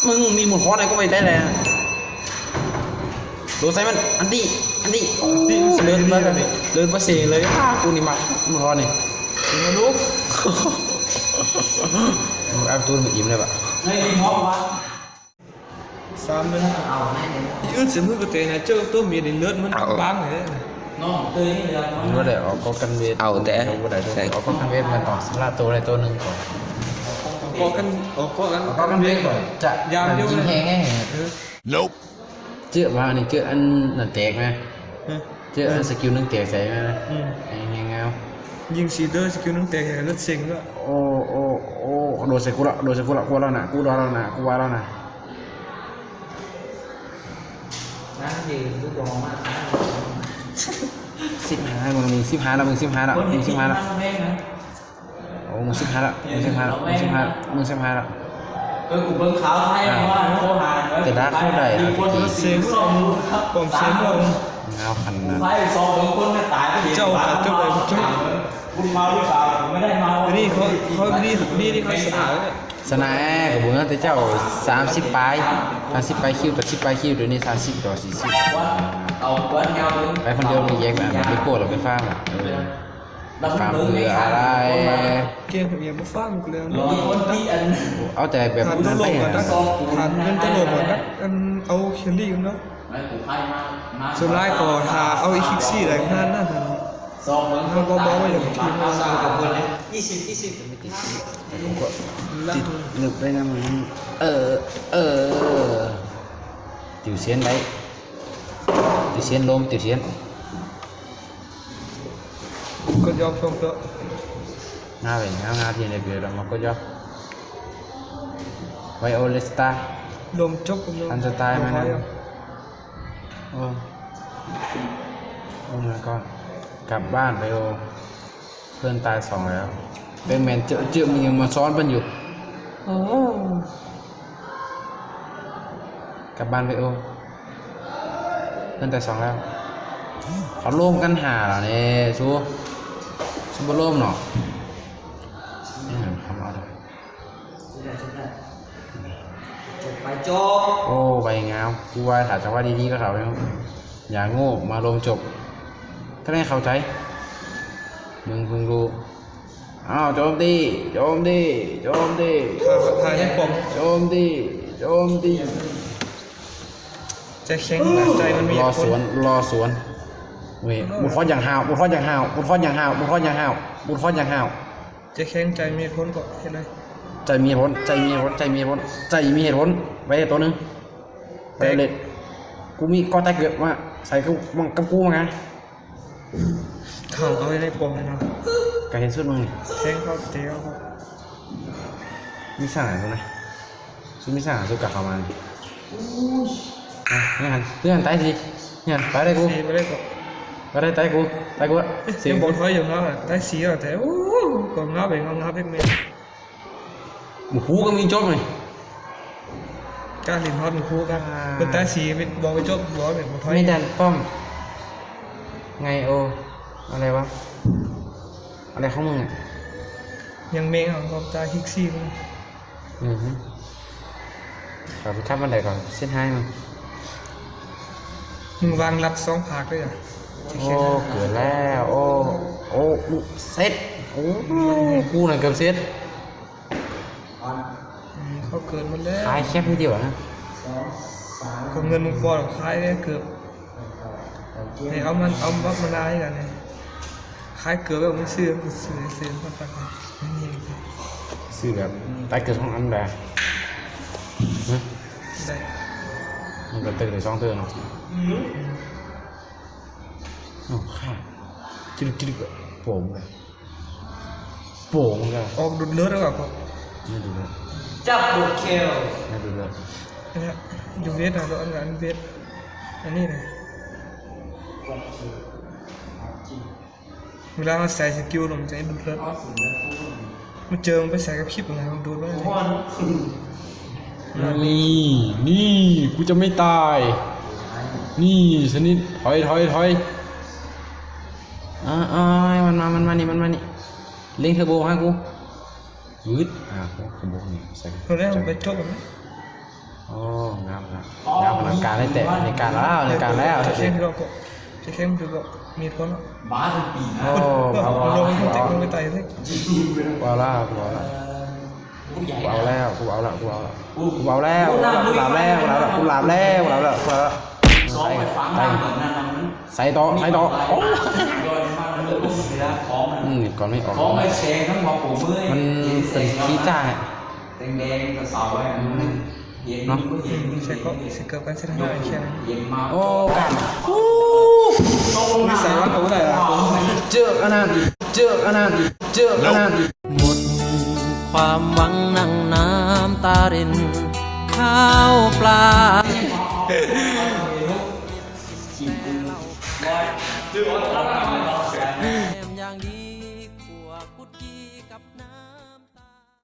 ມຶງມີໝູນຄອນໃຫ້ກູໄປໄດ້ແລ້ວ. ໂດນໃສ່ມັນ ອັນຕິ ອັນຕິ ໂອ້ ເລີດມາເລີຍ ເລີດມາເສຍເລີຍ. ອ້າ ກູນີ້ມັກໝູນຄອນນີ້. ເອົາປະຕູມາອີ່ມໄດ້ບະ? ສາມເລີຍ. ອີອຶດເສຍມືກະເຕະນະ ເຈີໂຕເມດນີ້ເລີດມັນບັງເລີຍ. ບໍ່ໄດ້ອອກເກາະກັນເວດ ເອົາແຕ່ ບໍ່ໄດ້ ອອກເກາະກັນເວດມັນຕ້ອງຊຳລະໂຕໃດໂຕໜຶ່ງກ່ອນ. ເກາະກັນ ອອກເກາະກັນ ເກາະກັນເວດກ່ອນ ຈະຢາມດຽວ ຍິງແຮງແຮງ. ເອີ ເຈີວ່າອັນນີ້ ເຈີອັນນັ້ນແຕກນະ ເຈີອັນສະກິວໜຶ່ງແຕກໃສ່ນະ. ແຮງແຮງງາມ ຍິງສີ່ເດີ ສະກິວໜຶ່ງແຕກໃຫ້ເລີດເສັງລະ. ໂອ້ ໂອ້ ໂອ້ ໂດນໃສ່ກູລະ ໂດນໃສ່ກູລະ ກູວ່າແລ້ວນະ ກູວ່າແລ້ວນະ ກູວ່າແລ້ວນະ. ນາງຢືນຢູ່ບໍ່ມາ ສິບຫ້າ ມຶງ ສິບຫ້າລະ ມຶງ ສິບຫ້າລະ ມຶງ ສິບຫ້າລະ. ໂອ້ ມຶງ ສິບຫ້າລະ ມຶງ ສິບຫ້າລະ ມຶງ ສິບຫ້າລະ ມຶງ ສິບຫ້າລະ. ເອີ ກູເບິ່ງຂ່າວໄທ ອ່າ ວ່າໂທຫາ ແຕ່ດາເຂົາໄດ້ ມີຄົນເສຍງ ປ້ອມເສຍງ ງາວຂະໜາດ ໄທສອງຄົນຕາຍ ເຈົ້າ ເຈົ້າໄດ້ບໍ່ເຈົ້າ ບຸນມາຫຼືເປົ່າ ບໍ່ໄດ້ມາ. ດຽວນີ້ເຂົາ ເຂົາມີ ມີທີ່ເຂົາຊະນະ ຊະນະ ກໍບໍ່ເໝືອນແຕ່ເຈົ້າ ສາມສິບປາຍ ສາມສິບປາຍຄິວຕໍ່ສິບປາຍຄິວ ດຽວນີ້ສາມສິບຕໍ່ສີ່ສິບ. ໄປຄົນດຽວນີ້ແຍກກັນ ໄປໂກ້ແລ້ວໄປຟາມ ເອີ ຟາມເພື່ອອະໄລ? ເກມເຂົາຍັງບໍ່ຟາມກັນເລີຍ ເອົາແຕ່ແບບນັ້ນໄປ. ຖ້າເປັນຕະຫຼົກ ອັນເອົາແຄຣີເນາະ ສ່ວນຫຼາຍກໍຖ້າເອົາອີຄິກຊີໄດ້ຂະໜາດນັ້ນ ເຮົາບໍ່ເວົ້າວ່າຢ່າງທີມເຮົາ ອີຊິບ ອີຊິບ ຕິດ ຕິດໜຶບໄດ້ນຳ. ເອີ ເອີ ຕິວຊຽນໄດ້ ຕິວຊຽນລົມ ຕິວຊຽນ ກົດຢອມຊົມເຕີ ງາມເວີຍ ງາມ ງາມ ທີ່ໄດ້ເປີດອອກມາ ກົດຢອມ ໄວໂອເລສຕາ ລົມຈົບ ທັນສະຕາຍມານະ. ໂອ້ ໂອ້ ມາກ່ອນ ກັບບ້ານໄປໂອ ເພື່ອນຕາຍສອງແລ້ວ. ເປັນແມ່ນເຈີ ເຈີ ມຶງຍັງມາຊ້ອນເພິ່ນຢູ່. ໂອ້ ກັບບ້ານໄປໂອ ເພື່ອນຕາຍສອງແລ້ວ. ເຂົາລົມກັນຫ້າແລ້ວເດ້ ຊູ ຊູບໍ່ລົມເນາະ. ນີ້ນະ ເຂົາມາເອົາ ຈົບໄປ ຈົບ. ໂອ້ ໄວງາມ ກູວ່າຖ້າຈັງຫວະດີໆ ກໍເຂົ້າແລ້ວ ຢ່າໂງ່ ມາລົມຈົບ ກໍໄດ້ເຂົ້າໃຈ. ມຶງເພິ່ງຮູ້ ອ້າວ ໂຈມຕີ ໂຈມຕີ ໂຈມຕີ ຖ້າ ຖ້າໃຫ້ປ້ອມ ໂຈມຕີ ໂຈມຕີ. ໃຈແຂງ ໃຈມັນມີ ລໍສວນ ລໍສວນ. ໂອ້ຍ ບຸດຄອນຢ່າງຫ້າວ ບຸດຄອນຢ່າງຫ້າວ ບຸດຄອນຢ່າງຫ້າວ ບຸດຄອນຢ່າງຫ້າວ ບຸດຄອນຢ່າງຫ້າວ. ໃຈແຂງ ໃຈມີເຫດຜົນກໍເຮັດໄດ້ ໃຈມີເຫດຜົນ ໃຈມີເຫດຜົນ ໃຈມີເຫດຜົນ ໃຈມີເຫດຜົນ. ໄວ້ໂຕໜຶ່ງ ໄວ້ເລີຍ ກູມີກໍຕາຍເກີດມາໃສ່ກູ ມັນກັບກູມາ. ເຂົາເອົາໄວ້ໃນປ້ອມເນາະ ກະເຫັນສຸດມຶງນີ້ ແທງເຂົາເຕະເຂົາ ມີສ້າງອັນນັ້ນນະ ຊຸມມີສ້າງສຸດກະເຂົ້າມານີ້. ອ່ະ ເຮືອນ ເຮືອນຕາຍຊິ ເຮືອນຕາຍໄດ້ກູ ຕາຍໄດ້ ຕາຍກູ ຕາຍກູ. ເອີ ຍັງບໍ່ຖອຍຢູ່ເນາະ ຕາຍສີ່ແລ້ວ ແຕ່ ໂອ້ ກໍງາບເອງ ງາບເອງແມ່ນ. ໝູ່ຄູກໍມີຈົບນີ້ ກ້າຫຼິ້ນຮອດໝູ່ຄູກໍ ອ່າ ເພິ່ນຕາຍສີ່ ບອກໄປຈົບ ບອກໄປ ບໍ່ຖອຍ ມີແດນປ້ອມ ໄງໂອ ອະໄລວະ ອະໄລຂອງມຶງອະ ຍັງເມງເອົາ ບອກຕາຍຄິກຊີ. ອືຮຶ ຂ້າໄປທຳອັນໃດກ່ອນ ເຊັດໃຫ້ມັນ ມຶງວາງລັດສອງພາກເລີຍອະ. ໂອ້ ເກີດແລ້ວ ໂອ້ ໂອ້ ເຊັດ ໂອ້ ກູນັ້ນເກືອບເຊັດ. ອືມ ເຂົາເກີດໝົດແລ້ວ ຂາຍແຄບນິດດຽວນະ ເຂົາເງິນບໍ່ພໍຂາຍເດ້ເກີບ ໃຫ້ເອົາມັນ ເອົາບັກມານາຍກັນ ຂາຍເກີບແລ້ວມັນຊື້ ມັນຊື້ ຊື້ ຊື້ແບບຕາຍເກີບສອງອັນແບບ ໄດ້ ມັນກໍເຕີໄດ້ສອງເທື່ອເນາະ. ອືມ ເອົ້າ ຂ້າມ ຈະດິກ ຈະດິກ ໂປ່ງເລີຍ. ໂປ່ງເລີຍ ອອກດູດເລືອດແລ້ວກໍ ໄດ້ດູດເລືອດ ດັບເບິນຄິວ ໄດ້ດູດເລືອດ. ອັນເນີ້ຍ ຢູ່ເວດນະ ອັນ ອັນເວດ ອັນນີ້ນະ ເວລາເຮົາໃຊ້ສະກິວລະ ມັນຈະໃຫ້ດູດເລືອດ ມັນເຈີ ມັນໄປໃສ່ກັບຄລິບນະ ມັນດູດມາ. ນີ້ ນີ້ ກູຈະໄມ່ຕາຍ ນີ້ ຊະນິດ ຖອຍ ຖອຍ ຖອຍ. ອາ ອາ ມັນມາ ມັນມານີ້ ມັນມານີ້ ເລັ່ງເທີໂບຫາກູ ວືດ ອາ ໂອ້ ເທີໂບນີ້ໃສ່ ໂຕແລກມັນໄປຈົບແລ້ວນະ. ໂອ້ ງາມນະ ງາມອະລັງການເລີຍແຕະ ໃນການແລ້ວ ໃນການແລ້ວ ຈະແຂ່ງຄືເກົ່າກໍ ຈະແຂ່ງຄືເກົ່າ ມີຜົນເນາະ ໂອ້ ເອົາ ເອົາ ເອົາ ເອົາ ເອົາລະ ເອົາລະ ເອົາລະ ເອົາລະ ເອົາລະ ເອົາລະ ເອົາລະ ເອົາລະ ເອົາລະ ເອົາລະ ເອົາລະ ເອົາລະ ເອົາລະ ເອົາລະ ເອົາລະ ໃສ່ຕໍ່ ໃສ່ຕໍ່ ໂອ້ ອືມ ກ່ອນໄມ່ອອກ ມັນເປັນຂີ້ຈ້າງ ແດງໆ ເສົາໄວ້ ເນາະ ອືມ ໃສ່ເກາະ ໃສ່ເກີບກັນ ໃສ່ທາງໜ້າ ແຄ່ນັ້ນ ໂອ້ ການ ອູ້ ນິໄສວ່າໂຕໃດລະ ເຈີອັນນັ້ນ ເຈີອັນນັ້ນ ເຈີອັນນັ້ນ ໝົດຄວາມຫວັງ ນັ່ງນ້ຳຕາລິນ ຂ້າວປາ ແຖມຢ່າງດີ ຂົ້ວກຸດກີ່ກັບນ້ຳ